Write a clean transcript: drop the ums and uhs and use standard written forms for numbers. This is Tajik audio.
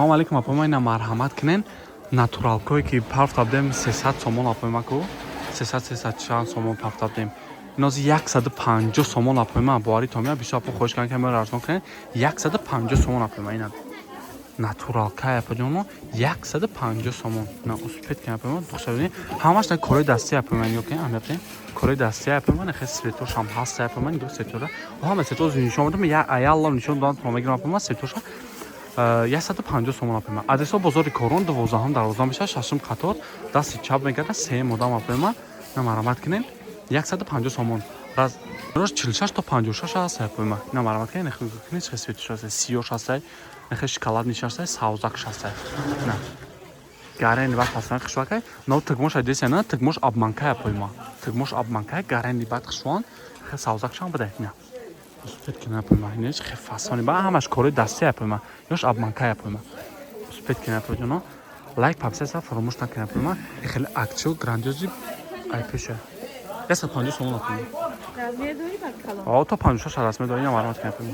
Салому алейкум, апома, ина марҳамат кунен, натуралкое ки парфта будем 300 сомон, апома, ку 300, 300 чанд сомон парфта будем, инози 150 сомон, апома. Боварӣ томия бисёр апо хоҳиш кардам, ки мо арзон кунен, 150 сомон, апома. Ина натуралкай, апаҷоно, 150 сомон. На успеть кунен, апома, духшабини ҳамаш на корои дастӣ, апома, нигоҳ кунен, аҳамият корои дастӣ, апома. Нахе цветошам ҳаст, апома, нигоҳ цветора, ҳама цвето нишон медам, я аяллам нишон додам, то мегирам, апома. Цветоша 150 сомон, апома. Адресо: бозори Корон, 12-ум дарвоза мешавад, шашум қатор, дасти чап мегардад, сеюм одам, апома. На марҳамат кунен, 150 сомон. Рош 46 то 56 аст, апома. На марҳамат кунен, кунед, чӣ цветош аст: сиёш ҳастай, нахе шоколадныйш ҳастай, савзакш ҳастай. На гарени баъд пасмай хушвакай но тигмош айдеса, на тигмош обманкай, апома, тигмош обманкай, гарени баъд хушвон, хе савзакшам бадай. На успеть кина, апома, инеш хе фасони ба ҳамаш кори дасти, апома, ёш обманкай, апома. Успеть кина, апоҷоно, лайк, подписаться фаромӯш накунед, апома. Хеле акциё грандиозный ай пеша, 150 сомон, апома. Размер дорӣ ба калон? О, то 56 размер дорӣ. Ина марҳамат кунед, апома.